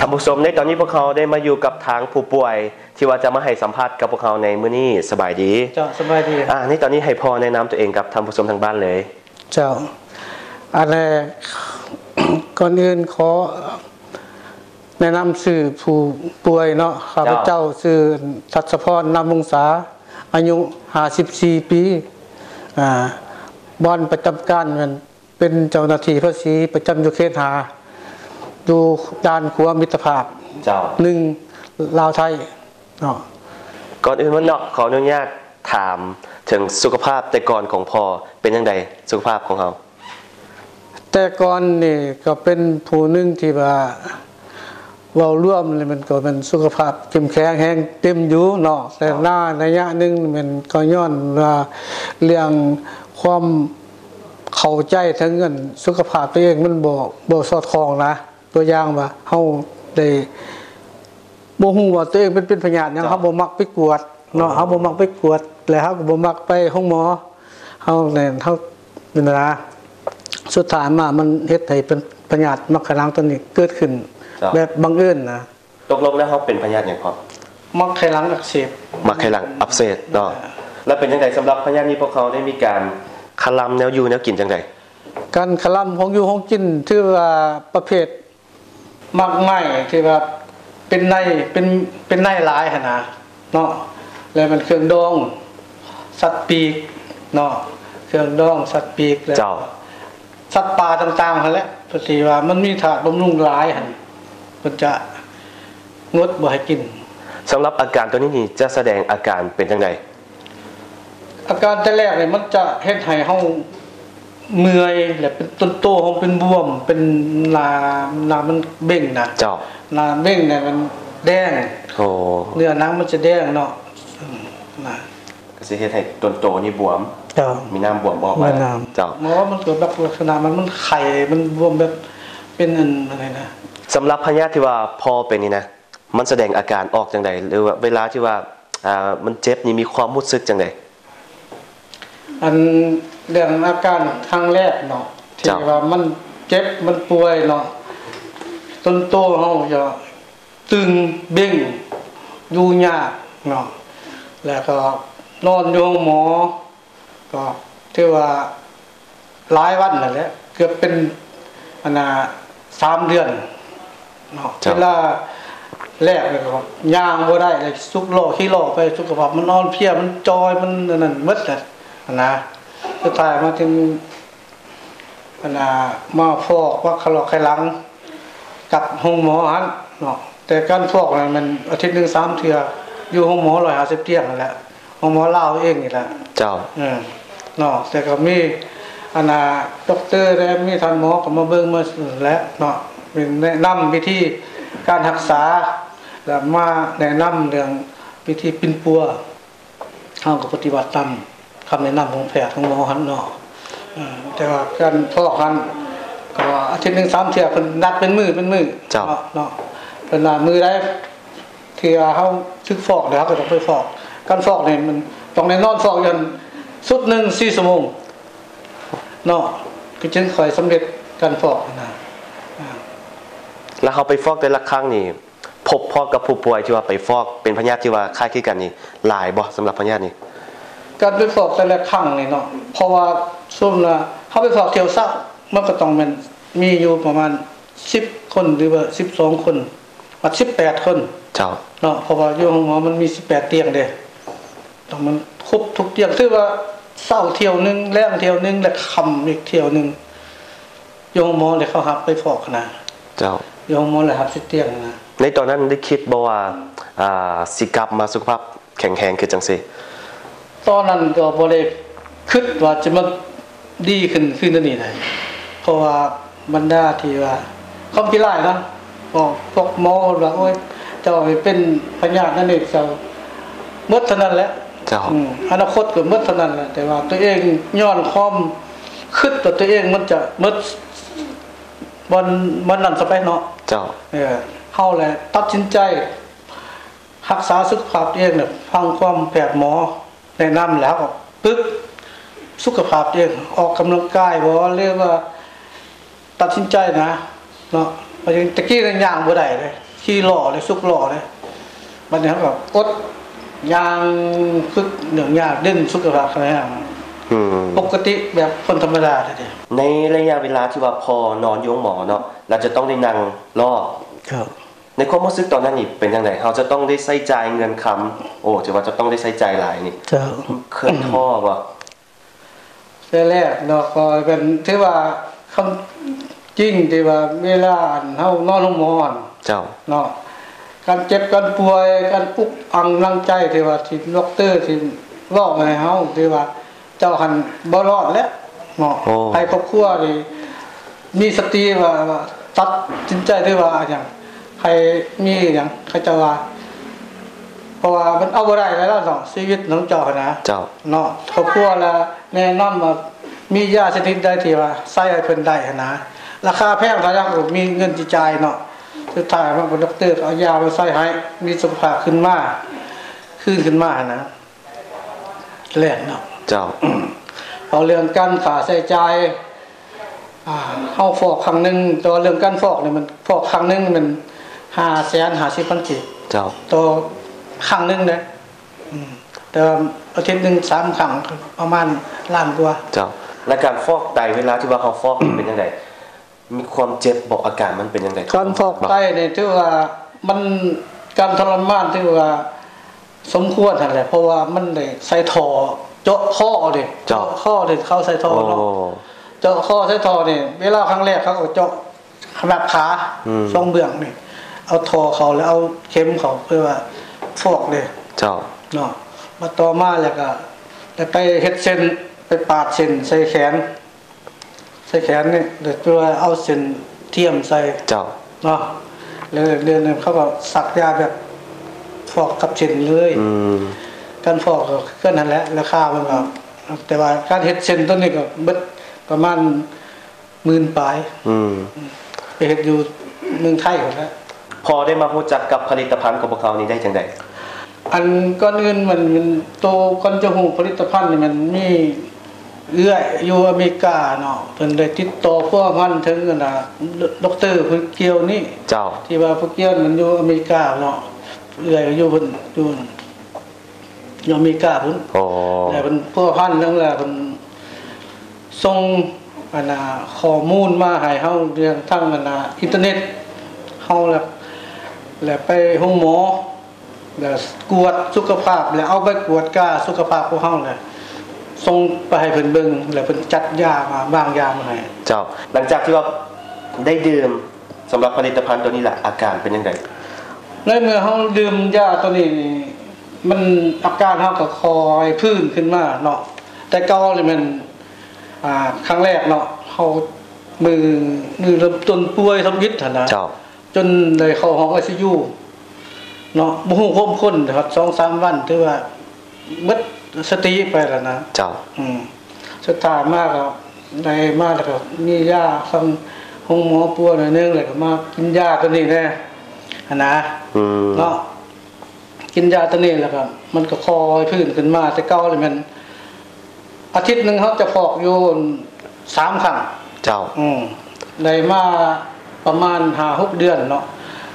ທ່ານຜູ້ຊົມ, ໃນຕອນນີ້ພວກເຮົາໄດ້ມາຢູ່ກັບທາງຜູ້ປ່ວຍ ທີ່ວ່າຈະມາໃຫ້ສຳພາດກັບພວກເຮົາໃນມື້ນີ້. ສະບາຍດີ. ເຈົ້າ, ສະບາຍດີ. ອ່າ, ໃນຕອນນີ້ໃຫ້ພໍ່ແນະນຳຕົວເອງກັບທ່ານຜູ້ຊົມທາງບ້ານເລີຍ. ເຈົ້າ, ອັນແລກ ກ່ອນອື່ນຂໍແນະນຳຊື່ຜູ້ປ່ວຍເນາະ. ຂ້າພະເຈົ້າຊື່ ເຈົ້າ ທັດສະພອນ ນາມວົງສາ, ອາຍຸຫ້າສິບສີ່ປີ. ອ່າ, ບ່ອນປະຈຳການແມ່ນ ເປັນເຈົ້າໜ້າທີ່ພາສີປະຈຳຢູ່ເຂດຫ້າ ຢູ່ດ່ານຂົວມິດຕະພາບ ເຈົ້າ ໜຶ່ງ ລາວໄທເນາະ. ກ່ອນອື່ນໝົດເນາະ ຂໍອະນຸຍາດຖາມເຖິງສຸຂະພາບແຕ່ກ່ອນຂອງພໍ່ເປັນຈັ່ງໃດ ສຸຂະພາບຂອງເຮົາ? ແຕ່ກ່ອນນີ້ກໍເປັນຜູ້ໜຶ່ງທີ່ວ່າ ເວົ້າລວມແລ້ວມັນກໍແມ່ນສຸຂະພາບເຂັ້ມແຂງແຮງເຕັມຢູ່ເນາະ, ແຕ່ ເຈົ້າ ໃນໄລຍະໜຶ່ງແມ່ນກໍຍ້ອນວ່າເລື່ອງຄວາມເຂົ້າໃຈທາງອັນສຸຂະພາບຕົວເອງມັນບໍ່ ບໍ່ສອດຄ່ອງນະ. ຕົວຢ່າງວ່າເຮົາໄດ້ບໍ່ຮູ້ວ່າຕົວເອງເປັນ ເປັນພະຍາດຫຍັງ, ເຈົ້າ ເຮົາບໍ່ມັກໄປກວດເນາະ, ອໍ ເຮົາບໍ່ມັກໄປກວດ ແລະເຮົາກໍບໍ່ມັກໄປໂຮງໝໍ. ເຮົາແມ່ນ ເຮົາ ນີ້ນະ ສຸດທ້າຍມາມັນເຮັດໃຫ້ເປັນພະຍາດໝາກໄຂ່ຫຼັງຕົວນີ້ເກີດຂຶ້ນ ເຈົ້າ ແບບບັງເອີນນະ. ຕົກລົງແລ້ວເຮົາເປັນພະຍາດຫຍັງພໍ່? ໝາກໄຂ່ຫຼັງອັກເສບ. ໝາກໄຂ່ຫຼັງອັກເສບເນາະ. ແລ້ວເປັນຈັ່ງໃດສຳລັບພະຍາດນີ້ ພວກເຮົາໄດ້ມີການຄະລຳແນວຢູ່ແນວກິນຈັ່ງໃດ? ການຄະລຳຂອງຢູ່ຂອງກິນ ຖືວ່າປະເພດໝາກໄມ້ ທີ່ວ່າເປັນໃນ ເປັນ ເປັນໃນຫຼາຍຫັ້ນນະ ເນາະ ແລະແມ່ນເຄື່ອງດອງສັດປີກເນາະ, ເຄື່ອງດອງສັດປີກ ແລະ ເຈົ້າ ສັດປ່າຕ່າງໆຫັ້ນແຫຼະ ເພິ່ນຊິວ່າມັນມີທາດບຳລຸງຫຼາຍຫັ້ນ ເພິ່ນຈະງົດບໍ່ໃຫ້ກິນ. ສຳລັບອາການຕົວນີ້ນີ້ ຈະສະແດງອາການເປັນຈັ່ງໃດ? ອາການແຕ່ແລກນີ້ ມັນຈະເຮັດໃຫ້ເຮົາເມື່ອຍ ແລະເປັນຕົ້ນໂຕເຮົາເປັນບວມ ເປັນໜ້າ ໜ້າມັນເບັ່ງນະ. ເຈົ້າ. ໜ້າເບັ່ງນີ້ມັນແດງ. ໂອ້. ເນື້ອໜັງມັນຈະແດງເນາະ. ອືມ ນະ ກໍຊິເຮັດໃຫ້ຕົ້ນໂຕນີ້ບວມ. ເຈົ້າ. ມີນ້ຳບວມອອກມາ. ແມ່ນນ້ຳ. ເຈົ້າ. ໝໍມັນກໍແບບລັກສະນະມັນ ມັນໄຂ້ ມັນບວມແບບເປັນອັນ ອັນນີ້ນະ. ສຳລັບພະຍາດທີ່ວ່າພໍ່ເປັນນີ້ນະ ມັນສະແດງອາການອອກຈັ່ງໃດ ຫຼືວ່າເວລາທີ່ວ່າ ອ່າ ມັນເຈັບນີ້ມີຄວາມຮູ້ສຶກຈັ່ງໃດ? ອັນເລື່ອງອາການຄັ້ງແລກເນາະ ທີ່ ເຈົ້າ ວ່າມັນເຈັບ ມັນປ່ວຍເນາະ ຕົ້ນໂຕເຮົາຈະຕຶງເບັ່ງ ຢູ່ຍາກເນາະ ແລ້ວກໍນອນຢູ່ໂຮງໝໍ ກໍຖືວ່າຫຼາຍວັນນັ້ນແຫຼະ ເກືອບເປັນ ອັນນ່າ ສາມເດືອນເນາະ. ເຈົ້າ. ເວລາແລກແລ້ວກໍຍ່າງບໍ່ໄດ້ ແລ້ວສຸກລໍ້ຂີ່ລໍ້ໄປ ສຸຂະພາບມັນອ່ອນເພຍ ມັນຈ່ອຍ ມັນອັນນັ້ນໝົດແຫຼະຫັ້ນນະ. ສຸດທ້າຍມາເຖິງ ອັນນ່າ ມາຟອກວ່າໄຂ່ຫຼົງໄຂ່ຫຼັງກັບໂຮງໝໍຫັ້ນເນາະ. ແຕ່ການຟອກນັ້ນແມ່ນອາທິດໜຶ່ງສາມເທື່ອ ຢູ່ໂຮງໝໍຮ້ອຍຫ້າສິບຕຽງຫັ້ນແຫຼະ ໂຮງໝໍລາວເອງນີ້ແຫຼະ. ເຈົ້າ. ເອີ ເນາະ ແຕ່ກໍມີ ອັນນ່າ ດັອກເຕີ ແລະ ມີທ່ານໝໍກໍມາເບິ່ງມາແຫຼະເນາະ ແນະນຳວິທີການຮັກສາ ແລະ ມາແນະນຳເລື່ອງວິທີປິ່ນປົວ. ເຮົາກໍປະຕິບັດຕາມຄຳແນະນຳຂອງແພດຂອງໝໍຫັ້ນເນາະ. ເອີ ແຕ່ວ່າການຟອກຫັ້ນ ກໍອາທິດໜຶ່ງສາມເທື່ອ ເພິ່ນນັດເປັນມື້ເປັນມື້. ເຈົ້າ. ເນາະ ເພິ່ນວ່າມື້ໃດທີ່ວ່າເຮົາຖືກຟອກແລ້ວ ເຮົາກໍຕ້ອງໄປຟອກ. ການຟອກນີ້ມັນຕ້ອງໄດ້ນອນຟອກຢູ່ຫັ້ນຊຸດໜຶ່ງສີ່ຊົ່ວໂມງເນາະ ກໍຈຶ່ງຄ່ອຍສຳເລັດການຟອກຫັ້ນນະ. ອ່າ ແລ້ວເຮົາໄປຟອກແຕ່ລະຄັ້ງນີ້ ພົບພໍ້ກັບຜູ້ປ່ວຍທີ່ວ່າໄປຟອກເປັນພະຍາດທີ່ວ່າຄ້າຍຄືກັນນີ້ຫຼາຍບໍ່ ສຳລັບພະຍາດນີ້? ການໄປຟອກແຕ່ລະຄັ້ງນີ້ເນາະ ເພາະວ່າສົມມຸດວ່າເຮົາໄປຟອກທ່ຽວເຊົ້າ ມັນກໍຕ້ອງແມ່ນມີຢູ່ປະມານສິບຄົນ ຫຼືວ່າສິບສອງຄົນ ບັດສິບແປດຄົນ. ເຈົ້າ. ເນາະ ເພາະວ່າຢູ່ໂຮງໝໍມັນມີສິບແປດຕຽງເດ້ ຕ້ອງມັນຄົບທຸກຕຽງ ຖືວ່າເຊົ້າທ່ຽວໜຶ່ງ ແລງທ່ຽວໜຶ່ງ ແລະ ຄ່ຳອີກທ່ຽວໜຶ່ງ. ຢູ່ໂຮງໝໍແລ້ວເຂົາຮັບໄປຟອກນະ. ເຈົ້າ. ຢູ່ໂຮງໝໍແລ້ວຮັບສິບຕຽງນະ. ໃນຕອນນັ້ນໄດ້ຄິດບໍ່ວ່າ ອ່າ ຊິກັບມາສຸຂະພາບແຂງແຮງຄືຈັ່ງຊີ້? ຕອນນັ້ນກໍບໍ່ໄດ້ຄິດວ່າຈະມາດີຂຶ້ນຄືດຽວນີ້ໄດ໋ ເພາະວ່າບັນດາທີ່ວ່າຄວາມຂີ້ລ້າຍນະ ພວກ ພວກໝໍວ່າ ໂອ້ຍ ເຈົ້າເປັນພະຍາດນັ້ນນີ້ ເຈົ້າໝົດເທົ່ານັ້ນແຫຼະ. ເຈົ້າ. ອືມ ອະນາຄົດກໍໝົດເທົ່ານັ້ນແຫຼະ ແຕ່ວ່າຕົວເອງຍ້ອນຄວາມຄິດວ່າຕົວເອງມັນຈະໝົດ ບ່ອນ ບ່ອນນັ້ນຊະໄປເນາະ. ເຈົ້າ. ເອີ ເຮົາແຫຼະຕັດສິນໃຈຮັກສາສຸຂະພາບຕົວເອງແຫຼະ ຟັງຄວາມແພດໝໍແນະນຳ ແລ້ວເຮົາກໍຝຶກສຸຂະພາບຕົວເອງ ອອກກຳລັງກາຍບໍ ຫຼືວ່າຕັດສິນໃຈນະເນາະ ແຕ່ກີ້ນັ້ນຍ່າງບໍ່ໄດ້ເດ້ ຂີ່ລໍ້ເລີຍ ຊຸກລໍ້ເລີຍ. ບັດນີ້ເຮົາກໍອົດຍ່າງ ຝຶກເລື່ອງຍ່າງ ເດັ່ນສຸຂະພາບແຂງແຮງ ອືມ ປົກກະຕິແບບຄົນທຳມະດາເດ້. ໃນໄລຍະເວລາທີ່ວ່າພໍ່ນອນຢູ່ໂຮງໝໍເນາະ ແລ້ວຈະຕ້ອງໄດ້ນັ່ງລໍ້ ເຈົ້າ ໃນຄວາມຮູ້ສຶກຕອນນັ້ນນີ້ເປັນຈັ່ງໃດ? ເຮົາຈະຕ້ອງໄດ້ໃຊ້ຈ່າຍເງິນຄຳ ໂອ້ ຖືວ່າຈະຕ້ອງໄດ້ໃຊ້ຈ່າຍຫຼາຍນີ້ ເຈົ້າ ເຄີຍທໍ້ບໍ່? ແຕ່ແລກເນາະ ກໍເປັນ ຖືວ່າຄວາມຈິງທີ່ວ່າເວລາອັນເຮົານອນໂຮງໝໍຫັ້ນ ເຈົ້າ ເນາະ ການເຈັບການປ່ວຍ ການປຸກອັງກຳລັງໃຈ ທີ່ວ່າທີ່ດັອກເຕີທີ່ເວົ້າໃຫ້ເຮົາ ທີ່ວ່າເຈົ້າຫັ້ນບໍ່ລອດແລ້ວເນາະ ໂອ້ ໃຫ້ຄອບຄົວນີ້ມີສະຕິວ່າ ວ່າຕັດສິນໃຈ ຫຼືວ່າຫຍັງ ໃຫ້ມີຫຍັງ ເຂົາເຈົ້າວ່າ ເພາະວ່າມັນເອົາບໍ່ໄດ້ແລ້ວເນາະ ຊີວິດຂອງເຈົ້າຫັ້ນນະ ເຈົ້າ ເນາະ ຄອບຄົວລະແນະນຳວ່າມີຢາຊະນິດໃດທີ່ວ່າໃຊ້ໃຫ້ເພິ່ນໄດ້ຫັ້ນນະ ລາຄາແພງເທົ່າໃດກໍມີເງິນຊິຈ່າຍເນາະ. ສຸດທ້າຍມາກໍດັອກເຕີກໍເອົາຢາມາໃສ່ໃຫ້ ມີສຸຂະພາບຂຶ້ນມາ ຄືນຂຶ້ນມາຫັ້ນນະ ແລ້ວເນາະ ເຈົ້າ ເວົ້າເລື່ອງການຄ່າໃຊ້ຈ່າຍ ອ່າ ເຮົາຟອກຄັ້ງໜຶ່ງ ແຕ່ວ່າເລື່ອງການຟອກນີ້ ມັນຟອກຄັ້ງໜຶ່ງແມ່ນຫ້າແສນຫ້າສິບພັນກີບ ເຈົ້າ ຕໍ່ຄັ້ງໜຶ່ງເດ້ ອືມ ແຕ່ວ່າອາທິດໜຶ່ງສາມຄັ້ງ ປະມານລ້ານກວ່າ ເຈົ້າ. ແລະ ການຟອກໄຕ ເວລາທີ່ວ່າເຮົາຟອກນີ້ເປັນຈັ່ງໃດ? ມີຄວາມເຈັບບໍ່? ອາການມັນເປັນຈັ່ງໃດ? ການຟອກໄຕນີ້ຖືວ່າມັນ ການທໍລະມານຖືວ່າສົມຄວນຫັ້ນແຫຼະ ເພາະວ່າມັນໄດ້ໃສ່ທໍ່ເຈາະຄໍເດ້ ເຈົ້າ ເຈາະຄໍເດ້ ເຂົາໃສ່ທໍ່ເນາະ ໂອ້ ເຈາະຄໍໃສ່ທໍ່ນີ້ ເວລາຄັ້ງແລກເຂົາກໍເຈາະຂະໜາດຂາ ອືມ ສອງເບື້ອງນີ້ ເອົາທໍ່ເຂົ້າ ແລ້ວເອົາເຂັມເຂົ້າ ເພື່ອວ່າຟອກເດ້ ເຈົ້າ ເນາະ. ມາຕໍ່ມາແລ້ວກໍໄດ້ໄປເຮັດເສັ້ນ ໄປປາດເສັ້ນໃສ່ແຂນ ໃສ່ແຂນນີ້ ແລ້ວເພື່ອເອົາເສັ້ນທຽມໃສ່ ເຈົ້າ ເນາະ ແລ້ວເດືອນໜຶ່ງເຂົາກໍສັກຢາແບບຟອກກັບເສັ້ນເລີຍ ອືມ ການຟອກກໍຄືກັນຫັ້ນແຫຼະ ລາຄາມັນກໍ ແຕ່ວ່າການເຮັດເສັ້ນຕົວນີ້ກໍເບິດປະມານໝື່ນປາຍ ອືມ ໄປເຮັດຢູ່ເມືອງໄທພຸ້ນແຫຼະ. ພໍໄດ້ມາຮູ້ຈັກກັບຜະລິດຕະພັນຂອງພວກເຮົານີ້ໄດ້ຈັ່ງໃດ? ອັນກ່ອນອື່ນມັນ ມັນ ໂຕກ່ອນຈະຮູ້ຜະລິດຕະພັນນີ້ ມັນມີເອື້ອຍຢູ່ອາເມລິກາເນາະ ເພິ່ນໄດ້ຕິດຕໍ່ພົວພັນເຖິງອັນນ່າ ດອກເຕີຜູ້ກ່ຽວນີ້ ເຈົ້າ ທີ່ວ່າຜູ້ກ່ຽວມັນຢູ່ອາເມລິກາເນາະ ເອື້ອຍຢູ່ເພິ່ນຢູ່ ຢູ່ອາເມລິກາພຸ້ນ ອໍ ແລ້ວເພິ່ນພົວພັນເລື່ອງ ແລ້ວເພິ່ນສົ່ງອັນນ່າຂໍ້ມູນມາໃຫ້ເຮົາເລື່ອງທາງອັນນ່າອິນເຕີເນັດເຮົາ ແລ້ວ ແລ້ວໄປໂຮງໝໍ ແລ້ວກວດສຸຂະພາບ ແລ້ວເອົາໃບກວດກາສຸຂະພາບຂອງເຮົາ ແລ້ວສົ່ງໄປໃຫ້ເພິ່ນເບິ່ງ ແລ້ວເພິ່ນຈັດຢາມາ ວາງຢາມາໃຫ້. ເຈົ້າ ຫຼັງຈາກທີ່ວ່າໄດ້ດື່ມ ສຳລັບຜະລິດຕະພັນໂຕນີ້ລະ ອາການເປັນຈັ່ງໃດ? ໃນເມື່ອເຮົາດື່ມຢາໂຕນີ້ນີ້ ມັນ ອາການເຮົາກໍຄ່ອຍຟື້ນຂຶ້ນມາເນາະ ແຕ່ເກົ່ານີ້ແມ່ນ ອ່າ ຄັ້ງແລກເນາະ ເຮົາ ມື້ ມື້ເລີ່ມຕົ້ນປ່ວຍທຳອິດຫັ້ນນະ ເຈົ້າ ຈົນໄດ້ເຂົ້າຫ້ອງໄອຊີຢູເນາະ ບໍ່ຮູ້ຄວາມຄົນ ຮອດສອງສາມວັນ ຖືວ່າ ໝົດສະຕິໄປແລ້ວນະ ເຈົ້າ ອືມ ສຸດທ້າຍມາກໍໄດ້ມາ ແລ້ວກໍມີຢາທາງໂຮງໝໍປົວໜ້ອຍໜຶ່ງ ແລ້ວກໍມາກິນຢາຕົວນີ້ແດ່ຫັ້ນນະ ອືມ ເນາະ ກິນຢາຕົວນີ້ແລ້ວກໍມັນກໍຄ່ອຍຟື້ນຂຶ້ນມາ ແຕ່ເກົ່ານີ້ແມ່ນອາທິດໜຶ່ງເຮົາຈະຟອກຢູ່ສາມຄັ້ງ ເຈົ້າ ອືມ ໄດ້ມາປະມານຫ້າຫົກເດືອນເນາະ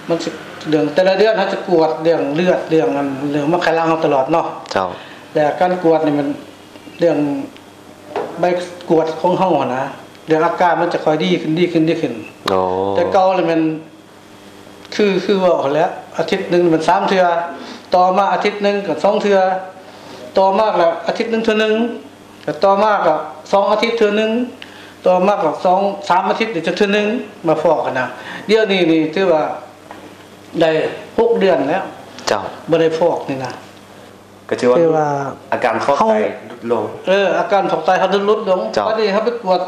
ມັນຊິ ເລື່ອງແຕ່ລະເດືອນເຮົາຈະກວດເລື່ອງເລືອດ ເລື່ອງອັນ ເລື່ອງມັນໄຂຫຼັງເຮົາຕະຫຼອດເນາະ ເຈົ້າ ແລະ ການກວດນີ້ມັນ ເລື່ອງໃບກວດຂອງເຮົາຫັ້ນນະ ເລື່ອງອາການມັນຈະຄ່ອຍດີຂຶ້ນ ດີຂຶ້ນ ດີຂຶ້ນ ໂອ້ ແຕ່ເກົ່ານີ້ແມ່ນ ຄື ຄືເວົ້າຫັ້ນແຫຼະ ອາທິດໜຶ່ງມັນສາມເທື່ອ ຕໍ່ມາອາທິດໜຶ່ງກໍສອງເທື່ອ ຕໍ່ມາກໍອາທິດໜຶ່ງເທື່ອໜຶ່ງ ແລ້ວຕໍ່ມາກໍສອງອາທິດເທື່ອໜຶ່ງ ຕໍ່ມາກໍສອງສາມອາທິດເທື່ອໜຶ່ງ ມາຟອກຫັ້ນນະ. ດຽວນີ້ນີ້ຖືວ່າໄດ້ຫົກເດືອນແລ້ວ ເຈົ້າ ບໍ່ໄດ້ຟອກນີ້ນະ. ກໍຖືວ່າ ຖືວ່າອາການຟອກໄຕເຮົາຫຼຸດລົງ ເອີ ອາການຟອກໄຕເຮົາຫຼຸດລົງ ເຈົ້າ ບັດນີ້ເຮົາໄປກວດ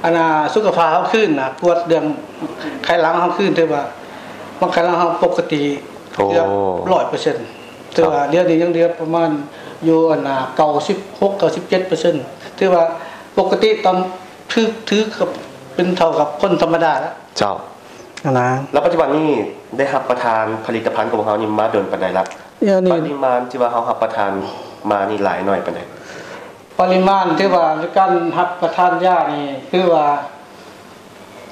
ອັນນ່າສຸຂະພາບເຮົາຄືນນະ ກວດເລື່ອງໄຂຫຼັງເຮົາຄືນ ຖືວ່າມັນໄຂຫຼັງເຮົາປົກກະຕິ ໂອ້ ເກືອບຮ້ອຍເປີເຊັນ ຖືວ່າ ໂອ້ ດຽວນີ້ຍັງເຫຼືອປະມານຢູ່ອັນນ່າເກົ້າສິບຫົກ ເກົ້າສິບເຈັດເປີເຊັນ ຖືວ່າປົກກະຕິຕາມ ຖື ຖືກັບເປັນເທົ່າກັບຄົນທຳມະດາແລ້ວ ເຈົ້າ ຫັ້ນນະ. ແລ້ວປັດຈຸບັນນີ້ໄດ້ຮັບປະທານຜະລິດຕະພັນຂອງພວກເຮົານີ້ມາດົນປານໃດລະ? ດຽວນີ້ ປະລິມານທີ່ວ່າເຮົາຮັບປະທານມານີ້ຫຼາຍໜ້ອຍປານໃດ? ປະລິມານທີ່ວ່າການຮັບປະທານຢານີ້ ຄືວ່າ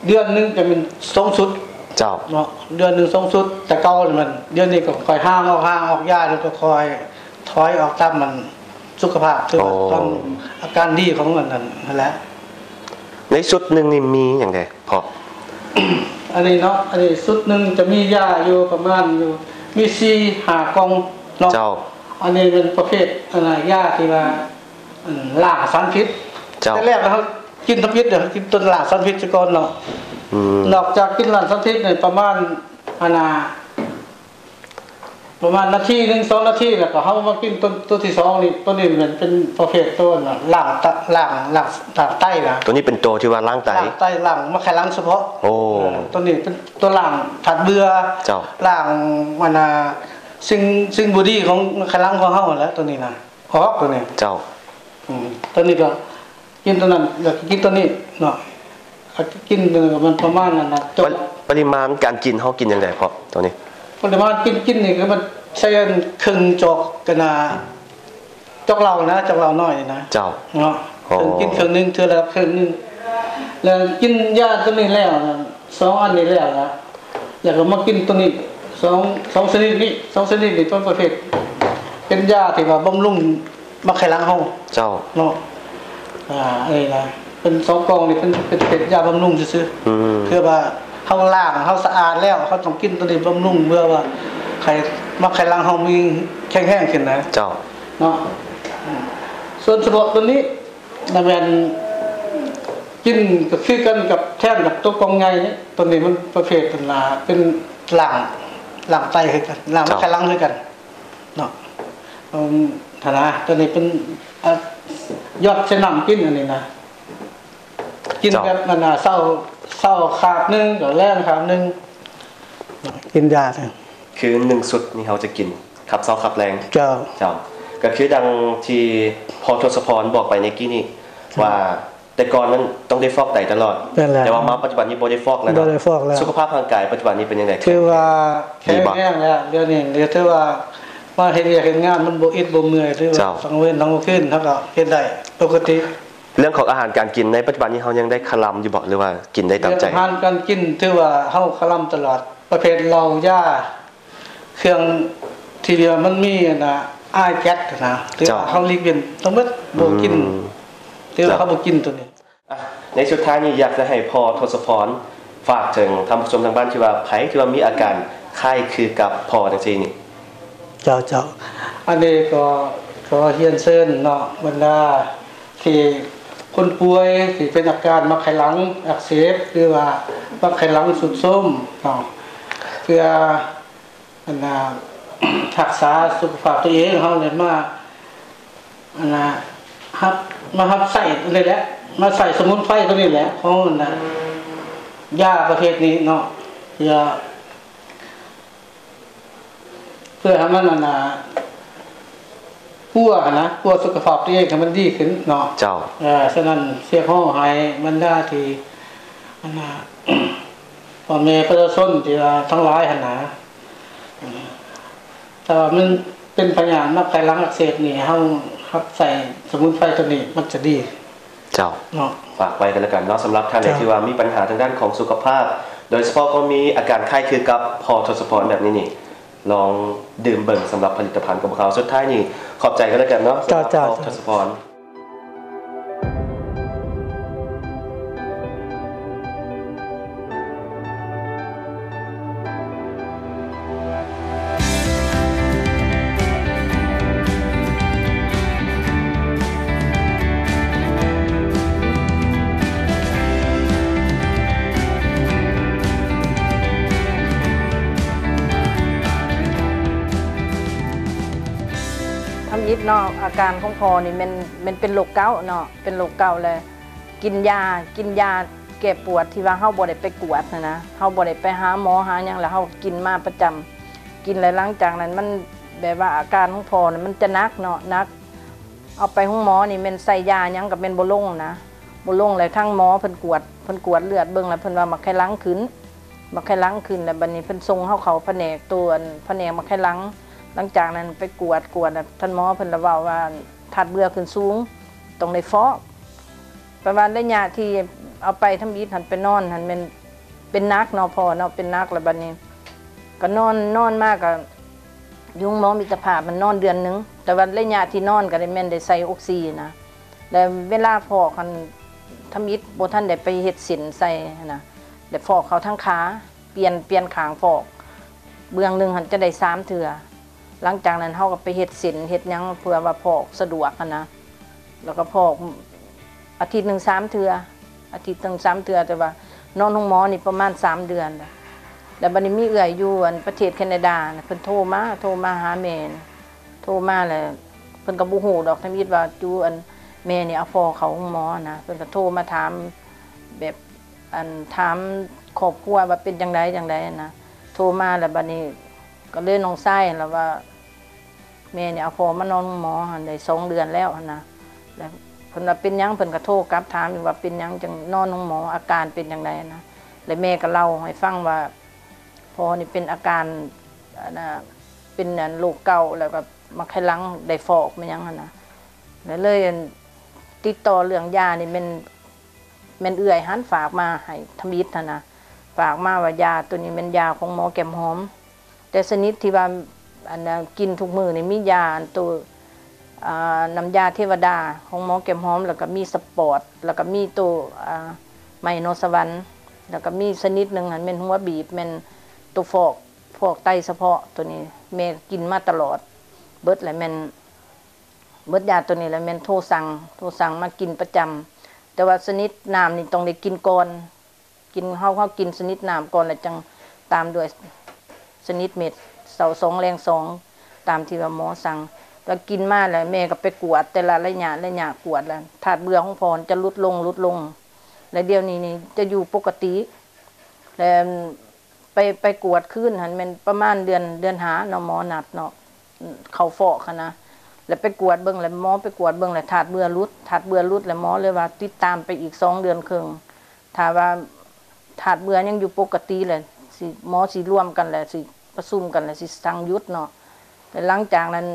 ເດືອນໜຶ່ງຈະແມ່ນສອງຊຸດ ເຈົ້າ ເນາະ ເດືອນໜຶ່ງສອງຊຸດ ແຕ່ເກົ່ານີ້ມັນ ດຽວນີ້ກໍຄ່ອຍຫ່າງອອກ ຫ່າງອອກ ຢາກໍຄ່ອຍຖອຍອອກຕາມມັນສຸຂະພາບ ຄືວ່າ ໂອ້ ຕາມອາການດີຂອງມັນນັ້ນຫັ້ນແຫຼະ. ໃນຊຸດໜຶ່ງນີ້ມີຫຍັງແດ່ພໍ່? ອັນນີ້ເນາະ ອັນນີ້ຊຸດໜຶ່ງຈະມີຢາຢູ່ປະມານຢູ່ ມີສີ່ຫ້າກ່ອງເນາະ. ເຈົ້າ ອັນນີ້ເປັນປະເພດ ອັນນ່າ ຢາທີ່ວ່າ ອັນ ລ້າງສານພິດ. ເຈົ້າ ແຕ່ແລກເຮົາກິນທຳອິດ ເຮົາກິນຕົວລ້າງສານພິດຊະກ່ອນເນາະ. ອືມ ນອກຈາກກິນລ້າງສານພິດນີ້ປະມານ ອັນນ່າ ປະມານນາທີໜຶ່ງ ສອງນາທີ ແລ້ວກໍເຮົາມາກິນຕົວ ຕົວທີສອງນີ້. ຕົວນີ້ແມ່ນເປັນປະເພດຕົວ ລ້າງຕະ ລ້າງ ລ້າງ ລ້າງໄຕນະ. ຕົວນີ້ເປັນຕົວທີ່ວ່າລ້າງໄຕ ລ້າງໄຕ ລ້າງໝາກໄຂ່ຫຼັງສະເພາະ. ໂອ້ ເອີ ຕົວນີ້ເປັນຕົວລ້າງທາດເບື່ອ. ເຈົ້າ ລ້າງ ອັນນ່າ ສິ່ງ ສິ່ງບໍ່ດີຂອງໝາກໄຂ່ຫຼັງຂອງເຮົາຫັ້ນແຫຼະ ຕົວນີ້ນະ ອອກຕົວນີ້. ເຈົ້າ ອືມ ຕົວນີ້ກໍກິນຕົວນັ້ນ ແລ້ວກໍກິນຕົວນີ້ເນາະ. ກິນມັນປະມານນັ້ນນະ. ປະ ປະລິມານການກິນເຮົາກິນຈັ່ງໃດພໍ່ ຕົວນີ້? ປະລິມານກິນ ກິນນີ້ຄືມັນໃສ່ເຄິ່ງຈອກກັນນະ ຈອກເຫຼົ້ານະ ຈອກເຫຼົ້ານ້ອຍນະ. ເຈົ້າ ເນາະ ໂອ້ ເຄິ່ງ ກິນເຄິ່ງໜຶ່ງ ເທື່ອລະເຄິ່ງໜຶ່ງ ແລ້ວກິນຢາຕົວນີ້ແລ້ວນະ ສອງອັນນີ້ແລ້ວລະ ແລ້ວກໍມາກິນຕົວນີ້ ສອງ ສອງຊະນິດນີ້ ສອງຊະນິດນີ້ເປັນປະເພດ ເປັນຢາທີ່ວ່າບຳລຸງໝາກໄຂ່ຫຼັງເຮົາ. ເຈົ້າ ເນາະ ອ່າ ອັນນີ້ນະ ເປັນສອງກ່ອງນີ້ເປັນ ເປັນ ເປັນຢາບຳລຸງຊື່ໆ. ອືມ ເພື່ອວ່າເຮົາລ້າງ ເຮົາສະອາດແລ້ວ ເຮົາຕ້ອງກິນຕົວນີ້ບຳລຸງ ເພື່ອວ່າໄຂ່ ໝາກໄຂ່ຫຼັງເຮົາມີແຂງແຮງຂຶ້ນນະ. ເຈົ້າ ເນາະ ອືມ ສ່ວນສະເພາະຕົວນີ້ ນະແມ່ນກິນກໍຄືກັນກັບ ແທນກັບຕົວກ່ອງໃຫຍ່ນີ້. ຕົວນີ້ມັນປະເພດ ອັນນ່າ ເປັນລ້າງ ລ້າງໄຕຄືກັນ ລ້າງ ເຈົ້າ ໄຂ່ຫຼັງຄືກັນເນາະ. ເອີ ຫັ້ນນະ ຕົວນີ້ເປັນ ອ່າ ຢອດໃສ່ນ້ຳກິນ ອັນນີ້ນະ ກິນ ເຈົ້າ ແບບ ອັນນ່າ ເຊົ້າ ເຊົ້າຄາບໜຶ່ງ ກໍແລງຄາບໜຶ່ງ ກິນຢາ. ຄືໜຶ່ງຊຸດນີ້ເຮົາຈະກິນຄັບເຊົ້າຄັບແລງ. ເຈົ້າ ເຈົ້າ ກໍຄືດັ່ງທີ່ພໍ່ທົດສະພອນບອກໄປໃນກີ້ນີ້ ເຈົ້າ ວ່າແຕ່ກ່ອນນັ້ນຕ້ອງໄດ້ຟອກໄຕຕະຫຼອດ. ແມ່ນແລ້ວ ແຕ່ວ່າມາປັດຈຸບັນນີ້ບໍ່ໄດ້ຟອກແລ້ວເນາະ. ບໍ່ໄດ້ຟອກແລ້ວ. ດີບໍ່? ສຸຂະພາບຮ່າງກາຍປັດຈຸບັນນີ້ເປັນຈັ່ງໃດ? ຖືວ່າແຂງແຮງແລ້ວ ດຽວນີ້ຖືວ່າມາເຮັດວຽກເຮັດງານມັນບໍ່ອິດບໍ່ເມື່ອຍ ຖືວ່າ ເຈົ້າ ສັງເວນທັງມື້ຄືນ ເຮົາກໍເຮັດໄດ້ປົກກະຕິ. ເລື່ອງຂອງອາຫານການກິນໃນປັດຈຸບັນນີ້ເຮົາຍັງໄດ້ຄະລຳຢູ່ບໍ່ ຫຼືວ່າກິນໄດ້ຕາມໃຈ? ເລື່ອງອາຫານການກິນຖືວ່າເຮົາຄະລຳຕະຫຼອດ ປະເພດເຫຼົ້າຢາ ເຄື່ອງທີ່ວ່າມັນມີອັນນ່າ ອາຍແກັດນະ ຖືວ່າ ເຈົ້າ ເຮົາຫຼີກເວັ້ນທັງໝົດ ບໍ່ກິນ. ອືມ ຖືວ່າ ເຈົ້າ ເຮົາບໍ່ກິນຕົວນີ້. ອ່ະ ໃນສຸດທ້າຍນີ້ຢາກຈະໃຫ້ພໍ່ທົດສະພອນຝາກເຖິງທ່ານຜູ້ຊົມທາງບ້ານທີ່ວ່າ ໃຜທີ່ວ່າມີອາການຄ້າຍຄືກັບພໍ່ຈັ່ງຊີ້ນີ້. ເຈົ້າ ເຈົ້າ ອັນນີ້ກໍຂໍຮຽນເຊີນເນາະ ບັນດາທີ່ຄົນປ່ວຍທີ່ເປັນອາການໝາກໄຂ່ຫຼັງອັກເສບ ຫຼືວ່າໝາກໄຂ່ຫຼັງຊຸດໂຊມເນາະ ເພື່ອ ອັນນ່າ ຮັກສາສຸຂະພາບຕົວເອງ ເຮົາເລີຍມາ ອັນນ່າ ຮັບ ມາຮັບໃຊ້ນີ້ແຫຼະ ມາໃຊ້ສະໝຸນໄພຕົວນີ້ແຫຼະ ຂອງ ອັນນ່າ ຢາປະເພດນີ້ເນາະ ເພື່ອ ເພື່ອໃຫ້ມັນ ອັນນ່າ ປົວຫັ້ນນະ ປົວສຸຂະພາບຕົວເອງໃຫ້ມັນດີຂຶ້ນເນາະ. ເຈົ້າ. ເອີ ສະນັ້ນ ຮຽກຮ້ອງໃຫ້ບັນດາທີ່ ອັນນ່າ ພໍ່ແມ່ປະຊາຊົນທີ່ວ່າທັງຫຼາຍຫັ້ນນະ ຖ້າວ່າມັນເປັນພະຍາດໝາກໄຂ່ຫຼັງອັກເສບນີ້ ເຮົາຮັບໃຊ້ສະໝຸນໄພຕົວນີ້ມັນຈະດີ. ເຈົ້າ. ເນາະ. ຝາກໄວ້ກັນແລ້ວກັນເນາະ ສຳລັບທ່ານໃດ ເຈົ້າ ທີ່ວ່າມີບັນຫາທາງດ້ານຂອງສຸຂະພາບ ໂດຍສະເພາະກໍມີອາການຄ້າຍຄືກັບພໍ່ທົດສະພອນແບບນີ້ນີ້ ລອງດື່ມເບິ່ງສຳລັບຜະລິດຕະພັນຂອງພວກເຮົາ. ສຸດທ້າຍນີ້ ຂອບໃຈກັນແລ້ວກັນເນາະ ເຈົ້າ ສຳລັບ ເຈົ້າ ພໍ່ທົດສະພອນ. ທຳອິດເນາະ ອາການຂອງພໍ່ນີ້ແມ່ນ ແມ່ນເປັນໂລກເກົາເນາະ ເປັນໂລກເກົາ ແລະ ກິນຢາ ກິນຢາແກ້ປວດທີ່ວ່າເຮົາບໍ່ໄດ້ໄປກວດຫັ້ນນະ ເຮົາບໍ່ໄດ້ໄປຫາໝໍຫາຫຍັງ ແລ້ວເຮົາກິນມາປະຈຳ ກິນແລ້ວຫຼັງຈາກນັ້ນມັນແບບວ່າອາການຂອງພໍ່ນີ້ມັນຈະໜັກເນາະ ໜັກ ເອົາໄປໂຮງໝໍນີ້ແມ່ນໃສ່ຢາຫຍັງກໍແມ່ນບໍ່ລົງນະ ບໍ່ລົງ ແລ້ວທາງໝໍເພິ່ນກວດ ເພິ່ນກວດເລືອດເບິ່ງ ແລ້ວເພິ່ນວ່າໝາກໄຂ່ຫຼັງຂຶ້ນ ໝາກໄຂ່ຫຼັງຂຶ້ນ ແລ້ວບັດນີ້ເພິ່ນສົ່ງເຮົາເຂົ້າພະແນກ ຕົວ ອັນ ພະແນກໝາກໄຂ່ຫຼັງ ຫຼັງຈາກນັ້ນໄປກວດ ກວດ ແລ້ວທ່ານໝໍເພິ່ນລະເວົ້າວ່າທາດເບື່ອຂຶ້ນສູງ ຕ້ອງໄດ້ຟອກ. ປະມານໄລຍະທີ່ເອົາໄປທຳອິດຫັ້ນ ໄປນອນຫັ້ນແມ່ນ ເປັນໜັກເນາະພໍ່ເນາະ ເປັນໜັກ ແລ້ວບັດນີ້ກໍນອນ ນອນມາກໍຢູ່ໂຮງໝໍມິດຕະພາບ ມັນນອນເດືອນໜຶ່ງ ແຕ່ວ່າໄລຍະທີ່ນອນກໍໄດ້ ແມ່ນໄດ້ໃສ່ອົກຊີນະ ແລ້ວເວລາຟອກຫັ້ນ ທຳອິດບໍ່ທັນໄດ້ໄປເຮັດເສັ້ນໃສ່ຫັ້ນນະ ແລ້ວຟອກເຂົ້າທາງຂາ ປ່ຽນ ປ່ຽນຂ້າງຟອກ ເບື້ອງໜຶ່ງຫັ້ນຈະໄດ້ສາມເທື່ອ. ຫຼັງຈາກນັ້ນເຮົາກໍໄປເຮັດເສັ້ນເຮັດຫຍັງ ເພື່ອວ່າຟອກສະດວກຫັ້ນນະ ແລ້ວກໍຟອກອາທິດໜຶ່ງສາມເທື່ອ ອາທິດໜຶ່ງສາມເທື່ອ ແຕ່ວ່ານອນໂຮງໝໍນີ້ປະມານສາມເດືອນ ແລ້ວບັດນີ້ມີເອື້ອຍຢູ່ ອັນ ປະເທດແຄນາດານະ ເພິ່ນໂທມາ ໂທມາຫາແມ່ ໂທມາແລ້ວເພິ່ນກໍບໍ່ຮູ້ດອກ ທຳອິດວ່າ ຈູ່ ອັນ ແມ່ນີ້ເອົາພໍ່ເຂົ້າໂຮງໝໍນະ ເພິ່ນກໍໂທມາຖາມ ແບບ ອັນ ຖາມຄອບຄົວວ່າເປັນຈັ່ງໃດຈັ່ງໃດນະ ໂທມາແລ້ວບັດນີ້ ກໍເລີຍນ້ອງຊາຍຫັ້ນລະວ່າ ແມ່ນີ້ເອົາພໍ່ມານອນໂຮງໝໍຫັ້ນໄດ້ສອງເດືອນແລ້ວຫັ້ນນະ ແລ້ວເພິ່ນວ່າເປັນຫຍັງ ເພິ່ນກໍໂທກັບຖາມອີກວ່າເປັນຫຍັງຈັ່ງນອນໂຮງໝໍ ອາການເປັນຈັ່ງໃດນະ ແລ້ວແມ່ກໍເລົ່າໃຫ້ຟັງວ່າ ພໍ່ນີ້ເປັນອາການ ອັນນະ ເປັນ ອັນ ໂລກເກົາ ແລ້ວກໍໝາກໄຂ່ຫຼັງໄດ້ຟອກມາຫຍັງຫັ້ນນະ ແລ້ວເລີຍ ອັນ ຕິດຕໍ່ເລື່ອງຢານີ້ແມ່ນ ແມ່ນເອື້ອຍຫັ້ນຝາກມາໃຫ້ທຳອິດຫັ້ນນະ ຝາກມາວ່າຢາໂຕນີ້ແມ່ນຢາຂອງໝໍແກ້ມຫອມ ແຕ່ຊະນິດທີ່ວ່າ ອັນນະ ກິນທຸກມື້ນີ້ມີຢາ ອັນໂຕ ອ່າ ນ້ຳຢາເທວະດາຂອງໝໍແກ້ມຫອມ ແລ້ວກໍມີສະປອດ ແລ້ວກໍມີໂຕ ອ່າ ໄມ້ນອນສະຫວັນ ແລ້ວກໍມີຊະນິດໜຶ່ງຫັ້ນແມ່ນຫົວບີບ ແມ່ນໂຕຟອກ ຟອກໄຕສະເພາະ ໂຕນີ້ແມ່ກິນມາຕະຫຼອດ ເບິດແລ້ວແມ່ນ ເບິດຢາໂຕນີ້ແລ້ວແມ່ນໂທສັ່ງ ໂທສັ່ງມາກິນປະຈຳ ແຕ່ວ່າຊະນິດນ້ຳນີ້ຕ້ອງໄດ້ກິນກ່ອນ ກິນ ເຮົາ ເຮົາກິນຊະນິດນ້ຳກ່ອນ ແລ້ວຈັ່ງຕາມດ້ວຍຊະນິດເມັດ ເຊົ້າສອງແລງສອງ ຕາມທີ່ວ່າໝໍສັ່ງ ແລ້ວກິນມາແລ້ວແມ່ກໍໄປກວດແຕ່ລະໄລຍະ ໄລຍະກວດແລ້ວ ທາດເບື່ອຂອງພໍ່ຈະຫຼຸດລົງ ຫຼຸດລົງ ແລ້ວດຽວນີ້ນີ້ຈະຢູ່ປົກກະຕິ ແລ້ວ ໄປ ໄປກວດຄືນຫັ້ນແມ່ນປະມານເດືອນ ເດືອນຫ້າເນາະ ໝໍນັດເນາະ ເຂົ້າຟອກຫັ້ນນະ ແລ້ວໄປກວດເບິ່ງ ແລ້ວໝໍໄປກວດເບິ່ງ ແລ້ວທາດເບື່ອຫຼຸດ ທາດເບື່ອຫຼຸດ ແລ້ວໝໍເລີຍວ່າຕິດຕາມໄປອີກສອງເດືອນເຄິ່ງ ຖ້າວ່າທາດເບື່ອຍັງຢູ່ປົກກະຕິ ແລ້ວຊິ ໝໍຊິລວມກັນ ແລ້ວຊິປະຊຸມກັນ ແລ້ວຊິສັ່ງຢຸດເນາະ ແລ້ວຫຼັງຈາກນັ້ນ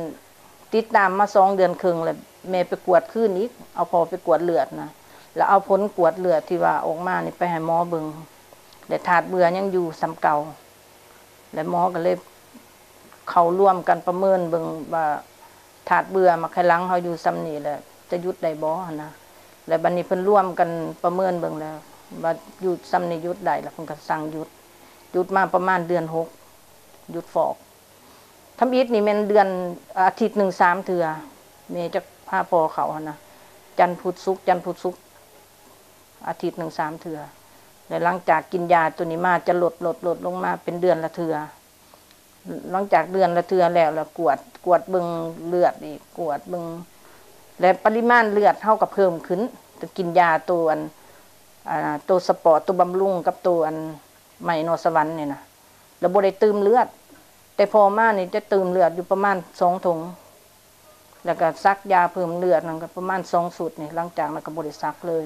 ຕິດຕາມມາສອງເດືອນເຄິ່ງ ແລ້ວແມ່ໄປກວດຄືນອີກ ເອົາພໍ່ໄປກວດເລືອດນະ ແລ້ວເອົາຜົນກວດເລືອດທີ່ວ່າອອກມານີ້ໄປໃຫ້ໝໍເບິ່ງ ແລະທາດເບື່ອຍັງຢູ່ສ່ຳເກົ່າ ແລະໝໍກໍເລີຍເຂົ້າລວມກັນປະເມີນເບິ່ງວ່າ ທາດເບື່ອໝາກໄຂ່ຫຼັງເຮົາຢູ່ສ່ຳນີ້ແຫຼະ ຈະຢຸດໄດ້ບໍ່ຫັ້ນນະ ແລະບັດນີ້ເພິ່ນລວມກັນປະເມີນເບິ່ງແລ້ວວ່າ ຢູ່ສ່ຳນີ້ຢຸດໄດ້ ແລ້ວເພິ່ນກໍສັ່ງຢຸດ ຢຸດມາປະມານເດືອນຫົກ ຢຸດຟອກ. ທຳອິດນີ້ແມ່ນເດືອນ ອາທິດໜຶ່ງສາມເທື່ອ ແມ່ຈະພາພໍ່ເຂົ້າຫັ້ນນະ ຈັນ ພຸດ ສຸກ ຈັນ ພຸດ ສຸກ ອາທິດໜຶ່ງສາມເທື່ອ ແລະຫຼັງຈາກກິນຢາໂຕນີ້ມາຈະລົດ ລົດ ລົດລົງມາເປັນເດືອນລະເທື່ອ ຫຼັງຈາກເດືອນລະເທື່ອແລ້ວ ແລ້ວກວດ ກວດເບິ່ງເລືອດອີກ ກວດເບິ່ງ ແລະປະລິມານເລືອດເຮົາກໍເພີ່ມຂຶ້ນ ກໍກິນຢາໂຕອັນ ອ່າ ໂຕສະປອດ ໂຕບຳລຸງກັບໂຕອັນໄມ້ນອນສະຫວັນນີ້ນະ ແລ້ວບໍ່ໄດ້ຕື່ມເລືອດ ແຕ່ພໍມານີ້ຈະຕື່ມເລືອດຢູ່ປະມານສອງຖົງ ແລ້ວກໍສັກຢາເພີ່ມເລືອດນັ້ນກໍປະມານສອງຊຸດນີ້ ຫຼັງຈາກນັ້ນກໍບໍ່ໄດ້ສັກເລີຍ